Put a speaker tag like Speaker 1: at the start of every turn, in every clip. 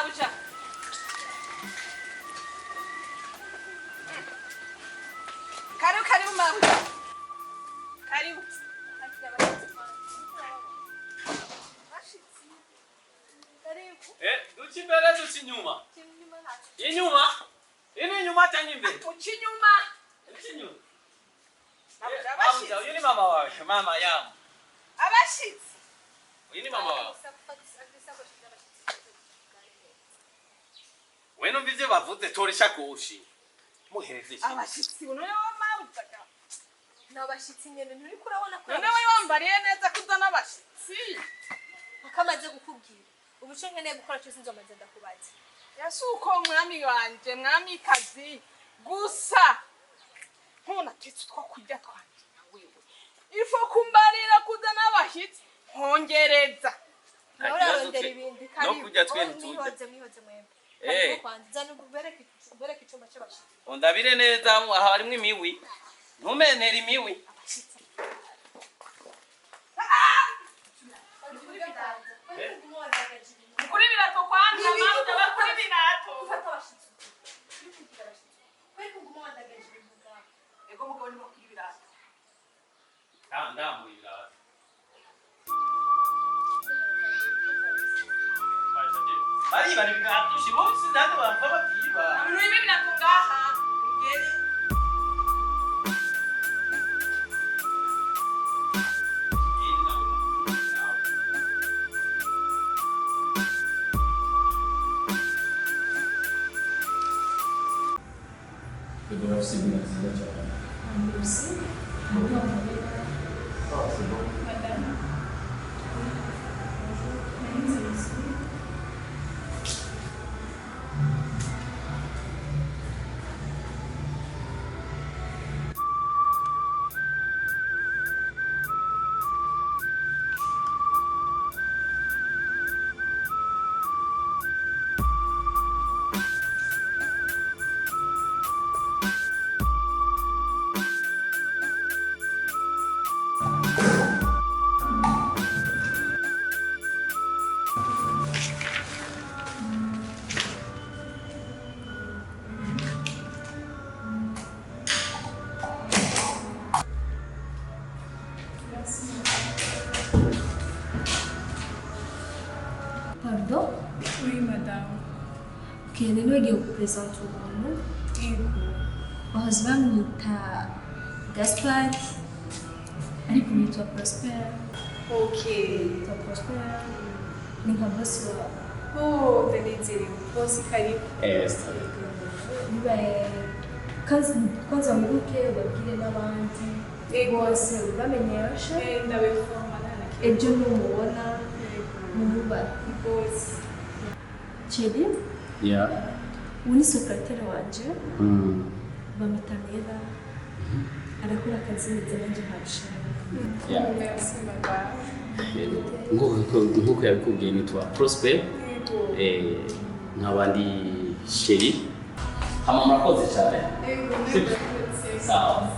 Speaker 1: Mabuja. Karibu karibu mabuja. Karibu.
Speaker 2: Eh, duca imbere duca inyuma. Inyuma? Ini inyuma cyangwa imbere?
Speaker 1: Uca inyuma.
Speaker 2: Duca inyuma.
Speaker 1: Mabuja
Speaker 2: Mabuja,
Speaker 1: abashitsi.
Speaker 2: uyu ni mama wawe, mama yangu.
Speaker 1: Abashitsi.
Speaker 2: Uyu ni mama wawe. We numva ivyo bavuze tora ishakoshi. Muhereze iki?
Speaker 1: Abashitsi none wowe mabuja.
Speaker 3: Ni abashitsi nyene nturiko urabona ko
Speaker 1: None wowe wambariye neza ko uzana abashitsi.
Speaker 3: akamaze gukubwira ubu ico nkeneye gukora cyose nzomaze ndakubaza.
Speaker 1: Yasuko mwami wanje mwamikazi gusa ntunatetse utwo kurya twanje na wewe ifo kumbarira kuzana abashyitsi nkongereza.
Speaker 2: Nta
Speaker 3: Nawe
Speaker 2: kibazo
Speaker 3: urarondera
Speaker 2: twe-
Speaker 3: ibindi.
Speaker 2: no
Speaker 3: Karibu.
Speaker 2: kurya twe
Speaker 3: Oh,
Speaker 2: ntiturya.
Speaker 3: mwihoze mwihoze mwembe.
Speaker 2: Eh.
Speaker 3: Karibu kwanza zana ubereke icumba c'abashitsi.
Speaker 2: Undabire neza aha harimwo imiwi. Ntumenere imiwi.
Speaker 1: Kuri birato kwanza mabuja bakuri birato.
Speaker 3: Ufata abashitsi. Uri kugira abashitsi. Kwereka uguma wandagaje ibintu ngaho.
Speaker 1: Ego mugabo ni bakuri birato.
Speaker 2: Ndambuye ibirato. Baribara ibirato shibose nande bapfa babyiba.
Speaker 1: Ibintu bibi birato ngaha. Ngere.
Speaker 2: Urafise ibintu vyiza cyane.
Speaker 3: Merci.
Speaker 2: Ah, c'est bon.
Speaker 4: Madame. Bonjour. My name is Lucie. Merci.
Speaker 3: Pardon?
Speaker 4: Oui, madame.
Speaker 3: Ok, nari bagiye kupresenta umuntu.
Speaker 4: Yego.
Speaker 3: Bahoze bamwita Gaspard ariko yitwa Prosper.
Speaker 4: Ok.
Speaker 3: Yitwa Prosper ni nka boss wawe.
Speaker 4: Oh, ndanezerewe. Bose karibu.
Speaker 3: Bibaye kwanza wibuke ubabwire n'abandi
Speaker 4: Yego.
Speaker 3: bose ubamenyeshe.
Speaker 4: Eh, ndabiforma nta na kimwe.
Speaker 3: Ejo numubona mumubahe.
Speaker 4: Bose.
Speaker 3: Cheri,
Speaker 2: Yeah.
Speaker 3: ubu ni secrétaire wanje bamwita Mera, arakora akazi neza nanjye nkabishaka.
Speaker 2: Yeah.
Speaker 4: Merci, madame.
Speaker 2: Nk'uko yabikubwiye nitwa Prosper.
Speaker 4: Yego.
Speaker 2: Nkaba ndi chéri. Hama murakoze cyane.
Speaker 4: Yego,
Speaker 2: Sibyo?
Speaker 4: murakoze.
Speaker 2: Sawa.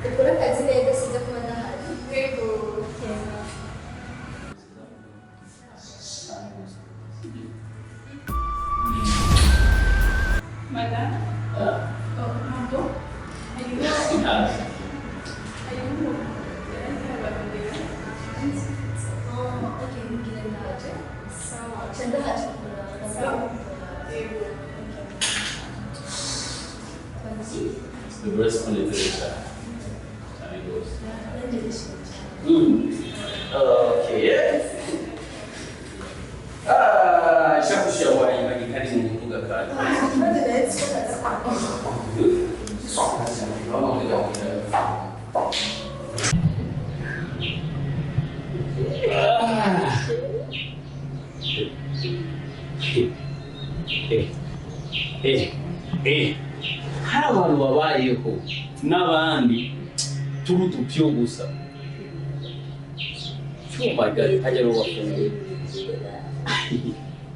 Speaker 3: Ukora akazi neza sinza kuba ndahari.
Speaker 4: Yego. Madame. Oh, pardon. Hariho hariho umuntu yari yabarondera.
Speaker 3: Oh, ok, mbwira ndaje.
Speaker 4: Sawa.
Speaker 3: Nca ndahaje kuraba.
Speaker 4: Sawa. Yego.
Speaker 3: Twagiye.
Speaker 2: The rest unezerewe cyane. Cyane rwose.
Speaker 3: Nanjye ndishimye cyane.
Speaker 2: Okay. Ah, ishakoshi yawe wayibagika ari mu muduga kandi.
Speaker 3: Ikibazo nari nzi ko ntaza kwakira.
Speaker 2: Hari abantu babayeho n'abandi turi udupyo gusa. Oh my God, hajya rero bafunguye.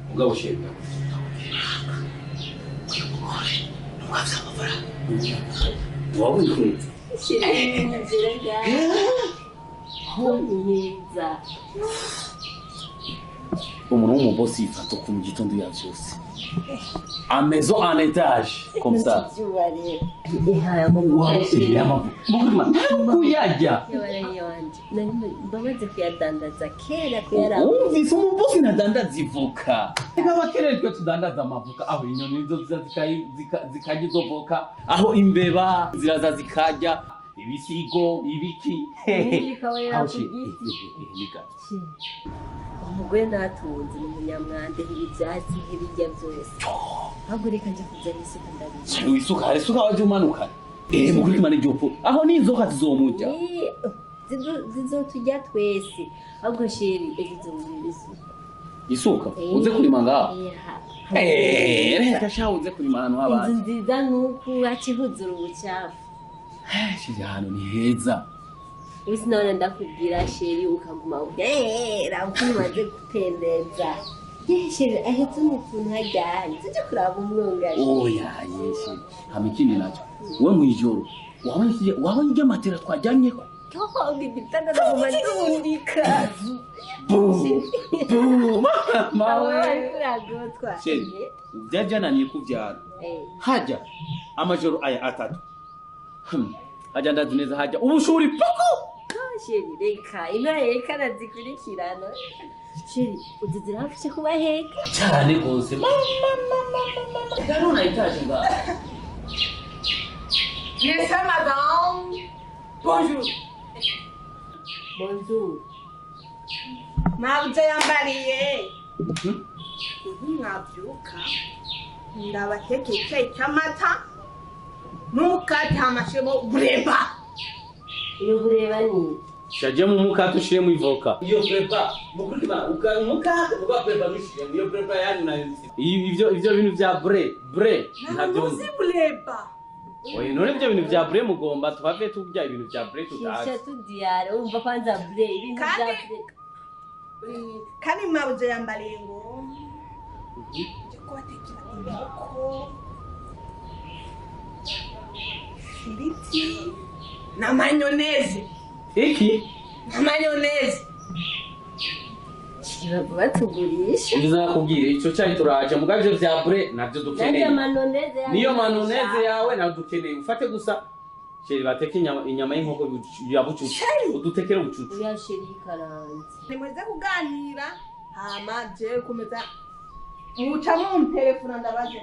Speaker 2: Mugabo shema. Waba wikunze.
Speaker 3: Nziza.
Speaker 2: Umuntu w'umubosi yifata ku mu gitondo yavyose. A maison en étage comme ça. Kuyarya.
Speaker 3: Bamaze kuyadandaza kera kuyarangura.
Speaker 2: Wumvise umubosi ntadandaza ivoka. Nk'abakera twe tudandaza amavoka, aho inyoni nizo ziza zikarya izo voka, aho imbeba ziraza zikarya ibisigo, ibiki.
Speaker 3: Bikaborera ku giti. Umugore natunze ni umunyamwanda, ibyatsi nk'ibirya byose. Ahubwo reka nje kuzana isuka ndabica.
Speaker 2: Isuka hari isuka waje umanuka. Mukuri kimana iryo po. Aho n'inzoka zizomurya.
Speaker 3: Zizotujya twese. Ahubwo chéri ejo nzongurira isuka.
Speaker 2: Isuka uze kurima ngaho. Reka sha uze kurima ahantu h'abandi.
Speaker 3: Inzu nziza nk'uku hacihuzura ubucafu.
Speaker 2: Shiri ahantu ni heza.
Speaker 3: Usinabona ndakubwira chéri ukaguma ubwera umaze gupendeza. Ye chéri ahetse ukuntu hajyanye tujye kuraba umwunga.
Speaker 2: Oya yeshi. Hama ikindi nacyo. We mwijoro wabonye irya matera twajyanyeko.
Speaker 3: Cyohoga igitanda ndaguma ndundika.
Speaker 2: Mama we.
Speaker 3: Uragotwa.
Speaker 2: Chéri byajananiye kuvyara. Hajya amajoro aya atatu. Hajya ndazi neza hajya ubushuri poko.
Speaker 3: Chéri reka intare reka nazikurikirana. Chéri uzizira hafishe kubaheka.
Speaker 2: Cyane gose. Mama mama mama. Darona itaje nga.
Speaker 1: Yes, madame. Bonjour.
Speaker 3: Bonjour.
Speaker 1: Mwabuze yambariye. Mwabyuka. Ndabatekeye icyayi cy'amata n'umukate hamashemo bureba.
Speaker 3: Iyo bureba ni
Speaker 2: Shaje mu mukate ushiremo ivoka. Iyo bureba mukurima umukate uba bureba nushiremo iyo bureba yanyu nayo. Ivyo bintu vya bre ntabyo
Speaker 1: nzi. Bureba.
Speaker 2: Oye none ibyo bintu vya bre mugomba twave turya ibintu vya bre tutazi.
Speaker 3: Shisha tudiyare umva kwanza bre ibintu vya bre.
Speaker 1: Kandi mwabuze yambariye ngo nje kubatekera inkoko, ifiriti na mayoneze.
Speaker 2: Iki?
Speaker 1: Na mayoneze.
Speaker 3: Batugurisha.
Speaker 2: Ngize nakubwira ico cyayi turaje mugabo ivyo vya bre navyo dukeneye. Niyo manoneze yawe nayo dukeneye. Ufate gusa chéri bateke inyama y'inkoko ya bucucu. Udutekere bucucu.
Speaker 3: Oya chéri karanze.
Speaker 1: Nimweze kuganira hama je kumeza muca mu telefone ndabaje.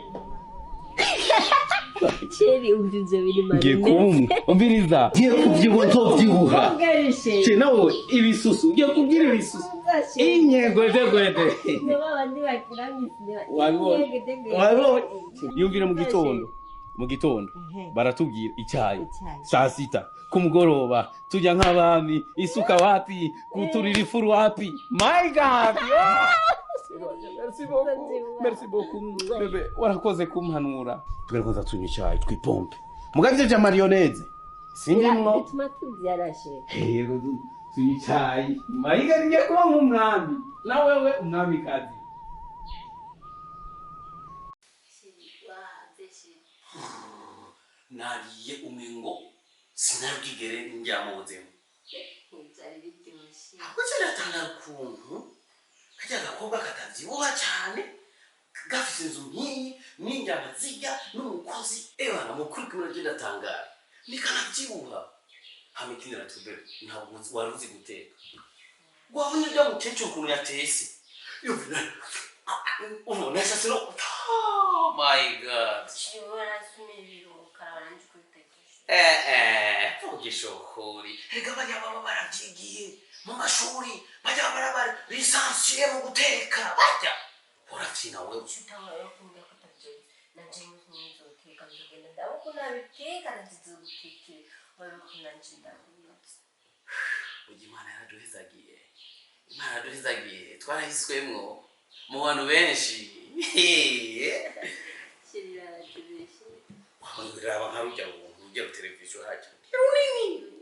Speaker 3: Chéri umva ivyo biri manoneze.
Speaker 2: Ngiye kumva umviriza. Ngiye kuvyibuha nzovyibuha. Chéri nawe ibisusu ngiye kubyira ibisusu. Inyegwedegwede. Wabibonye. Yumvire mu gitondo. Mu gitondo baratubwira icyayi saa sita ku mugoroba tujya nk'abami isuka wapi guturira ifuru wapi. My God. Merci beaucoup. Merci beaucoup bebe warakoze kumpanura. Twere tunywa icyayi twipompe. Mugavye vya marioneze. Sindimwo.
Speaker 3: Bituma tubyara chéri.
Speaker 2: Yego tunywa icyayi. Mayiga ngiye kuba nk'umwami. Na wewe umwamikazi. Nariye umengo sinabwigere njyamuzemo. Ahubwo kiratanga ukuntu kajya gakobwa katavyibuha cyane gafite inzu nk'iyi n'inyama zirya n'umukozi ebana mukuri kumwe nabyo ndatangara nikanavyibuha. Hama ikindi natubere ntabwo wari uzi guteka. Wabonye urya mukecuru ukuntu yatese. Ubona yashase no oh my God. Vugisha ukuri. Erega bajya baba barabyigiye mu mashuri, bajya barabara lisansiye mu guteka, bajya urabyina wewe. Burya Imana yaraduhezagiye, Imana yaraduhezagiye, twarahiswemwo mu bantu benshi. Raba nka rujya rujya ruteleviziyo hajya runini.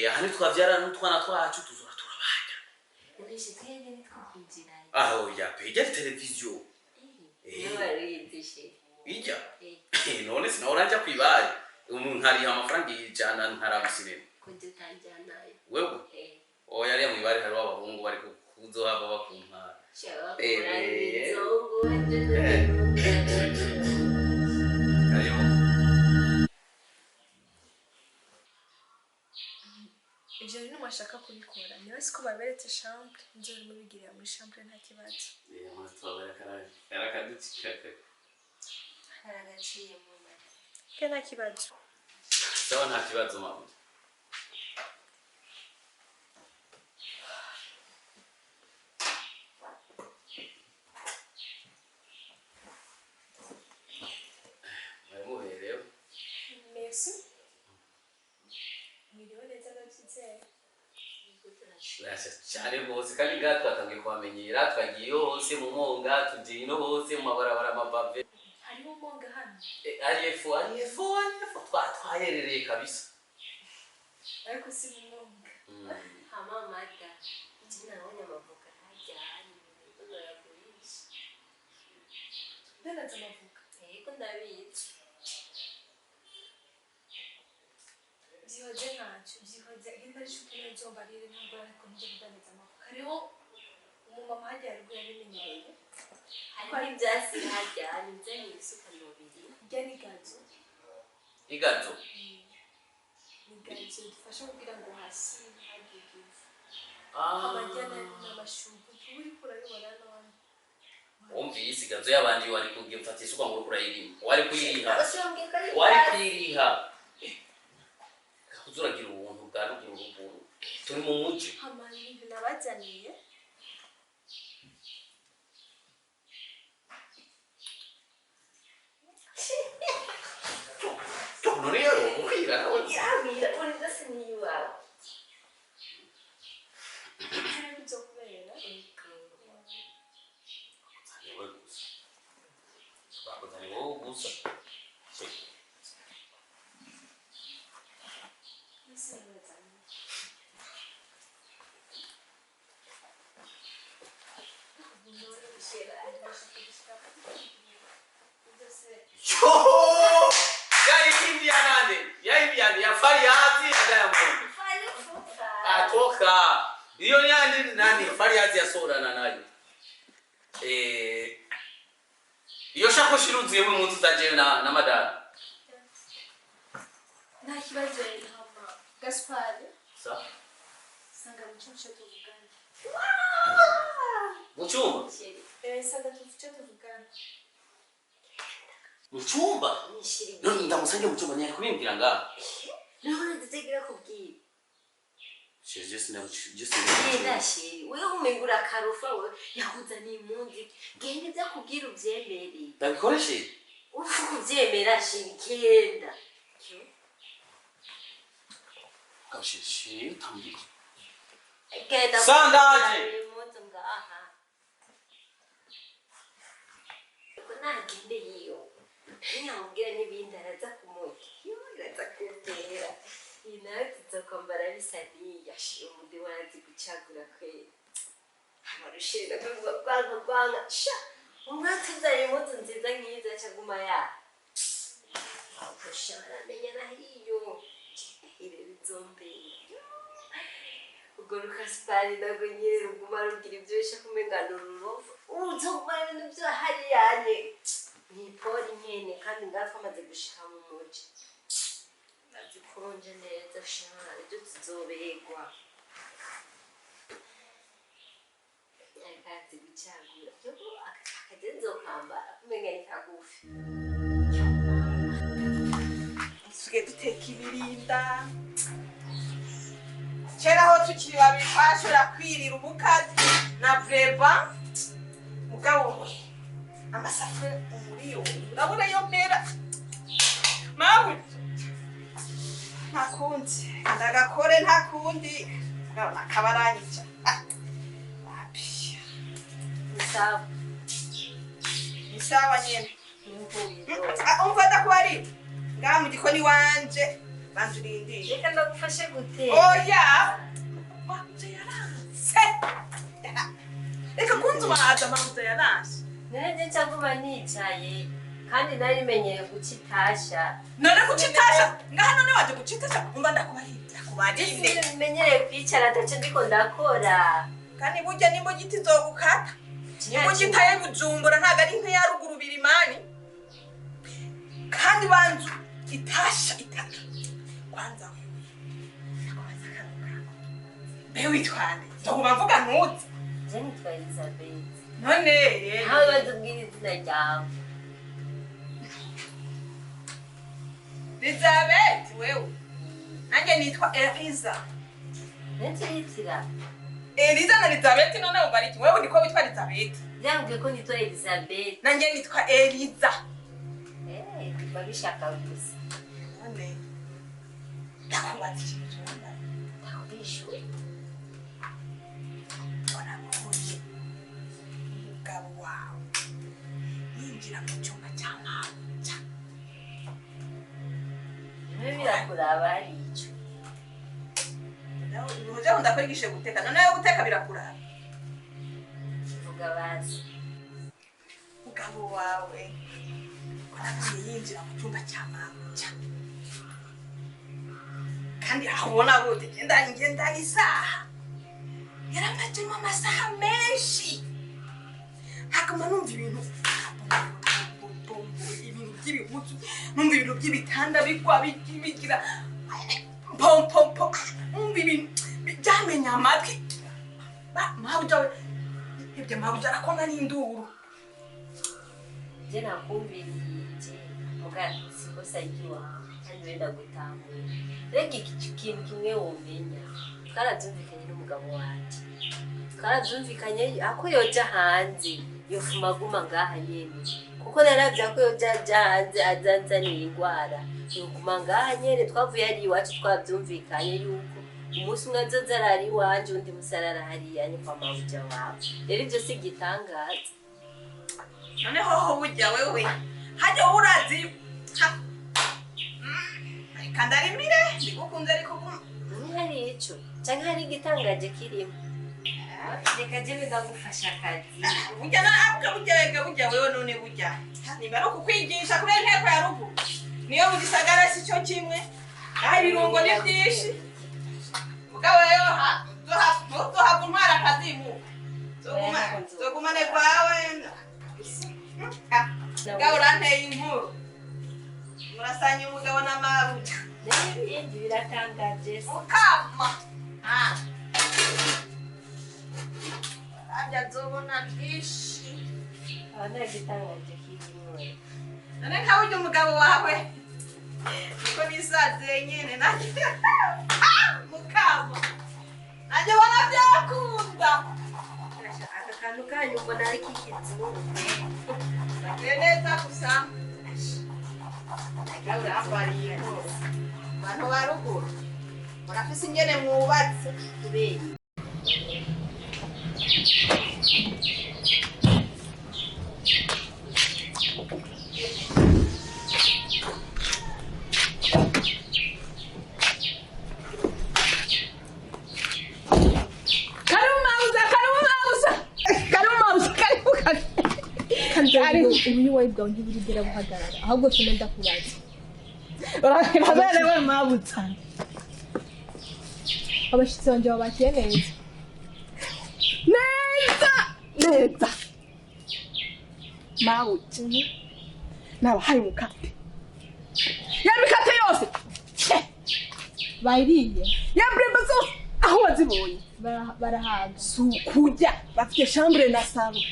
Speaker 2: Aha ntitwabyara n'utwana twacu tuzora turabana. Aho ya pe ijya televiziyo. Ijya none sinahora njya kwibare umuntu nkariha amafaranga 100 nkaraba sinema. Wewe oya ariya mwibare hariho abahungu bari kuzohava bakuntara. Karibu.
Speaker 4: Ivyo bintu mwashaka kubikora niba siko baberetse chambre, nzori mubigirira muri chambre, nta kibazo.
Speaker 3: Haragaciye mu mata.
Speaker 4: Ke nta kibazo.
Speaker 2: Sawa, nta kibazo mama. Mwari muberewe.
Speaker 4: Merci. Mwiriwe neza, ndavyizeye.
Speaker 2: Rasha cyane rwose, kandi ngaha twatangiye kuhamenyera, twagiye hose mu mwonga, tugiye ino hose mu mabarabara, amapave.
Speaker 4: Hariho umwonga hano?
Speaker 2: Ari epfo, ari epfo, ari epfo, twaherereye kabisa.
Speaker 4: Ariko si mu mwonga.
Speaker 3: Hama mada. Je nabonye amavoka harya hari ibintu baragurisha.
Speaker 4: Ndandaza amavuka?
Speaker 3: Yego, ndabizi.
Speaker 4: Vyihoze ntacyo, vyihoze. Genda rishuke neza, umbarire ntabwo ariko nje kudandaza amavuka. Hariho umumama harya haruguru yabimenyereye.
Speaker 3: Hari n'ibyatsi harya, nzanye isuka mubiri.
Speaker 4: Irya ni gazon.
Speaker 2: I gazon?
Speaker 4: Ni gazon idufasha kugira ngo hasi ntihagire ivu.
Speaker 2: Ah.
Speaker 4: Amajya n'amashurwe tuba uriko urabibona none.
Speaker 2: Wumvise i gazon y'abandi, wari kugira mfata isuka ngo uriko urayirima, wari kuyiriha.
Speaker 3: Ushobora ko ari
Speaker 2: Wari
Speaker 3: ibyatsi.
Speaker 2: kuyiriha. Kuzuragira ubuntu bwa ruguru ruguru, turi mu muji.
Speaker 4: Hama ibintu nabazaniye.
Speaker 2: None rero gukwira nawe.
Speaker 3: Yambwira uri byose ni iwawe.
Speaker 4: Ivyo bizokubera.
Speaker 3: Yego.
Speaker 2: Ni wowe gusa twakoze, ni wowe gusa.
Speaker 4: Byose nabazaniye. Byose.
Speaker 2: Yo! Yayindi ya nani? Yayindi ya ya Fariyazi ya Diamond. Atoka. Iyo yandi nani? Fariyazi yasorana nayo. Iyo shakoshi iruzuyemo impuzu za jewe na madame.
Speaker 4: Nta kibazo. Hama Gaspard,
Speaker 2: Sa?
Speaker 4: sanga mu cyumba cyo tuvugana.
Speaker 2: Mu cyumba?
Speaker 4: Sanga tuvuce tuvugana.
Speaker 2: Mu cyumba?
Speaker 3: Nishiri.
Speaker 2: None ndamusange mu cyumba, ntiyari kubimbwira ngaha.
Speaker 3: None ndategera kubwira.
Speaker 2: Chéri, je sinabyo.
Speaker 3: Genda chéri, wewe umenga urakarufa, wewe yakuzaniye impunzi. Genda, ibyo akubwira ubyemere.
Speaker 2: Ndabikoreshe?
Speaker 3: Upfa kubyemera chéri, genda.
Speaker 2: Chéri, utambwira.
Speaker 3: Genda.
Speaker 2: Sandaje!
Speaker 3: Impunzi ngaha. Ko nagende yiyo. Ntiyamubwira n'ibindi, araza kumurya. Yo, araza kumbwira. Iyi nawe tuzokwambara bisa n'iya umundi warazi gucagura kweri. Amarushira kwanga kwanga. Sha! Umwana tuzanye impuzu nziza nk'izo acaguma ya. Ahubwo sha baramenya na hiyo. Ire bizombera. Urwo rukasipari nabwo nyine ruguma rugira ibyo bishaka, umenga ni ururovu. Uzoguma ibintu byo hariya nye. Ni ipori nyene, kandi ngaha twamaze gushika mu muji. Bazikonje neza sha, ibyo tuzoberwa. Akazi gucagura. Yo, akagenzo kwambara kumenga ni kagufi.
Speaker 1: Dusigaye duteka ibirinda. Kera aho tukiri babiri twashobora kwirira umukate na breba, mugabo amasafuriya umuriyoni urabona yo mera mawe. Nta kundi, ndagakore, nta kundi, mugabo nakabaranyica. Ah, wapi.
Speaker 3: Ni sawa.
Speaker 1: Ni sawa nyene.
Speaker 3: Nuko widoze.
Speaker 1: Ah, umva, ndakubarira ngaha mu gikoni wanje, banza urindire.
Speaker 3: Reka ndagufashe guteka.
Speaker 1: Oya, mabuja yaranse. Reka kunzubaza, mabuja yaranse.
Speaker 3: None nca nguma nicaye, kandi nari menyereye guca itasha.
Speaker 1: None kuca itasha ngaha? None waje guca itasha? Umva, ndakubarira, ndakubarire.
Speaker 3: Menyereye kwicara ataco ndiko ndakora.
Speaker 1: Kandi burya nimba giti zogukata. Imbugita ye Bujumbura ntabwo ari nk'iya ruguru birimani. Kandi banzu itasha itatu. Kwanza wewe. Ndakubaza akantu kawe. Mbe witwa nde? Nzoguma mvuga ntuzi.
Speaker 3: Je nitwa Elizabeth.
Speaker 1: None
Speaker 3: Nawe banza umbwire izina ryawe.
Speaker 1: Elizabeth wewe. Nanjye nitwa Eliza.
Speaker 3: Ntiritira.
Speaker 1: Eliza na Elizabeth none uba ari iki? Wewe niko witwa Elizabeth.
Speaker 3: Byambwiye ko nitwa Elizabeth.
Speaker 1: Nanjye nitwa Eliza.
Speaker 3: Eh, biba bishaka gusa.
Speaker 1: None ndakubaza ikintu cyonda.
Speaker 3: Ndakwishyuye.
Speaker 1: Warabonye umugabo wawe yinjira mu cyumba cya mabuja.
Speaker 3: Niwe birakuraba hari icyo.
Speaker 1: Uje ngo ndakwigishe guteka, noneho guteka birakuraba.
Speaker 3: Vuga bazi.
Speaker 1: Umugabo wawe warabonye yinjira mu cyumba cya mabuja. Kandi aho ubona gute ngenda ngenda isaha. Yaramajemo amasaha menshi. Haguma numva ibintu ibintu by'ibihutu, numva ibintu by'ibitanda bigwa bigira pompompo, numva ibintu byamenya amatwi. Mabuja we, ibyo mabuja arakoma n'induru.
Speaker 3: Je nakumvirije muga sikosa ry'iwawe kandi wenda gutahura. Reka iki kintu kimwe womenya. Twarabyumvikanye n'umugabo wanje. Twarabyumvikanye ako yoja hanze yofuma aguma ngaha nyene. Kuko naravye ako yoja aja hanze azanzanira ingwara. Yoguma ngaha nyene twavuye ari iwacu twavyumvikanye yuko umunsi umwe azoza arara iwanje undi musi arara hariya ni kwa mabuja wawe. Rero ivyo si igitangaza.
Speaker 1: Noneho ho burya wewe hajya urazi reka ndarimire ndigukunze ariko
Speaker 3: Hari ico canke hari igitangaje kirimo. Reka jewe ndagufasha akazi.
Speaker 1: Burya nabwo burya reka burya wewe none burya niba ari ukukwigisha kubera inteko ya ruguru niyo mu gisagara si cyo kimwe, aho ibirungo ni byinshi. Mugabo wewe ntuzohava untwara akazimu, zogumane kwawe. Mugabo uranteye inkuru, murasanye umugabo n'amabuja.
Speaker 3: N'ibindi biratangaje.
Speaker 1: Mukama arabya nzobona byinshi.
Speaker 3: Aba nta gitangaje kirimo.
Speaker 1: None nka burya umugabo wawe niko nisanzuye nyene nanjye mukama nanjye bona byakunda.
Speaker 3: Aka kantu kanyu mbona ari k'ikizungu.
Speaker 1: Nagiye neza gusa urambariye bantu ba ruguru murafise ingene mwubatse.
Speaker 3: Kubera
Speaker 1: Karibu mauza, karibu mauza. Karibu mauza, karibu karibu.
Speaker 4: Ubunywayi bwawe ntiburigera buhagarara, ahubwo tuma ndakubaza.
Speaker 1: Uraberewe mabuza.
Speaker 4: Abashitsi banje babakiye neza.
Speaker 1: Neza, neza. Mabuja. Nabahaye umukate. Ya mikate yose.
Speaker 4: Bayiriye.
Speaker 1: Ya brembe zose aho wazibonye.
Speaker 4: Barahaga.
Speaker 1: Si ukurya bafite chambre na salon.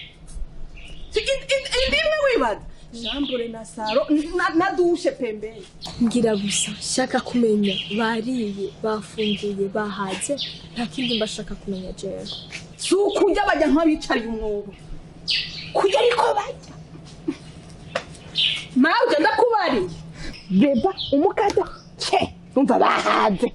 Speaker 1: Indi imwe wibaza. Chambre na salon na douche pembeni.
Speaker 4: Ngira gusa shaka kumenya bariye, bafunguye, bahaze, nta kindi mbashaka kumenya jewe.
Speaker 1: Si ukurya bajya nk'abicariye umwobo. Kurya ariko bajya. Mabuja ndakubariye. Beba umukate. Che, umva bahaze.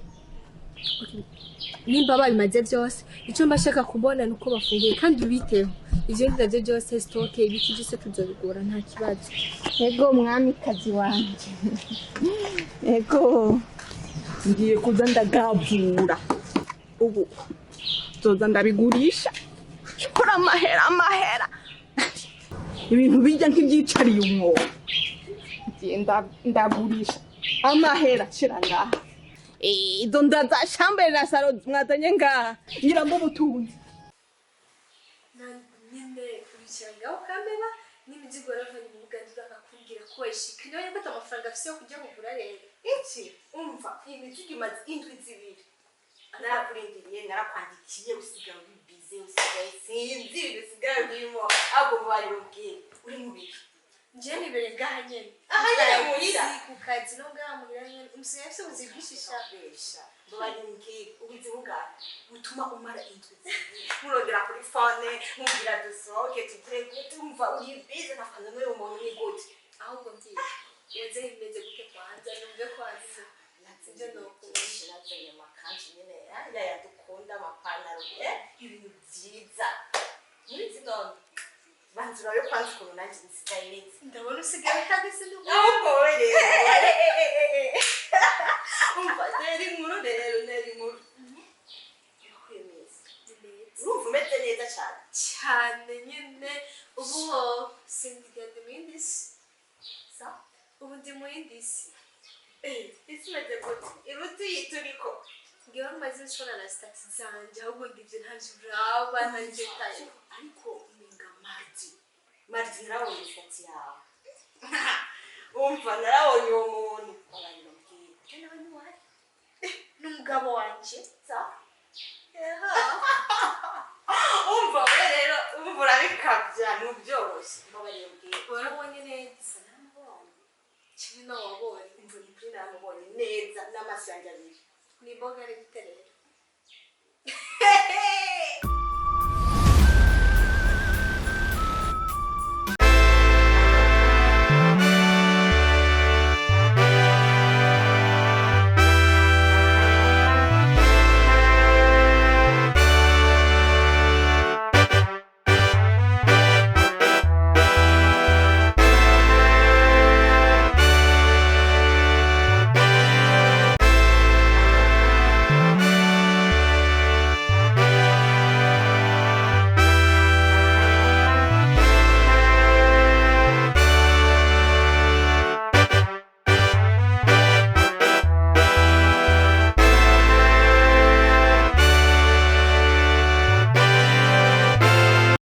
Speaker 4: Nimba babimaze byose, icyo mbashaka kubona ni uko bafunguye kandi ubiteho. Ivyo navyo byose stoke ibiki byose tuzobigura nta kibazo.
Speaker 5: Ego mwamikazi wanje. Ego
Speaker 1: ngiye kuza ndagavura. Ubu nzoza ndabigurisha. Kora amahera amahera. Ibintu bijya nk'ibyicariye umwobo. Ngiye ndagurisha amahera shira ngaha. Izo nda za chambre na salon mwazanye ngaha ngira mbo ubutunzi.
Speaker 4: Nyine Wicara ngaho ukameba n'imizigo yaravanye mu Buganda, urakakumbwira ko wayishika niba yafata amafaranga afise yo kujya kugura rero.
Speaker 1: Iki umva, iyi mizigo imaze indwi 2, narakurindiriye, narakwandikiye, usigaye uri bize, usigaye sinzi ibintu usigaye urimo. Ahubwo bari bubwire, uri mu biki?
Speaker 4: Njye nibereye ngaha nyene.
Speaker 1: Aha nyene muhira?
Speaker 4: Ku kazi no ngaha muhira nyene, umusigaye afise ubuzi bwinshi sha.
Speaker 1: Besha, mbabarira, ubuzi bungahe butuma umara indwi 2 murondera kuri phone, mubwira dusohoke tugire tumva uri bize nkafana n'uyu muntu ni gute?
Speaker 4: Ahubwo mbwira, woze bimeze gute kwanza, numve ko wazize ibyo nokunda.
Speaker 1: Nazanye amakanzu nyene yaya dukunda, amapantaro, ibintu byiza muri zino. Banza urabe kwanza ukuntu nanjye nsigaye neza.
Speaker 4: Ndabona usigaye kabisa n'ubu.
Speaker 1: Ahubwo wowe rero, umva, tera inkuru rero, ntera inkuru. Urakwemeza? Urumva umeze neza cyane?
Speaker 4: Cyane nyine. Ubu ho sindiga, ndi mu yindi si.
Speaker 1: Sa?
Speaker 4: Ubu ndi mu yindi si.
Speaker 1: Isi imeze gute iruta iyi turiko?
Speaker 4: Ngewe maze nshobora na statut zanje, ahubwo ngibyo ntavyo uraba, ntavyo tayo.
Speaker 1: Ariko umenga mardi mardi narabonye istatut yawe. Umva, narabonye uwo muntu, babarira mbwira, je nawe ntiwari
Speaker 4: N'umugabo wanje.
Speaker 1: Sa? Umva we rero, umva, urabikabya, ntubyoroshye. Mbabarira mbwira.
Speaker 4: Warabonye neza?
Speaker 1: Naramubonye.
Speaker 4: Kimwe nawe wabonye?
Speaker 1: Umva, ni kuri, naramubonye neza n'amaso yanjye abiri.
Speaker 4: Ni imboga ari gute rero?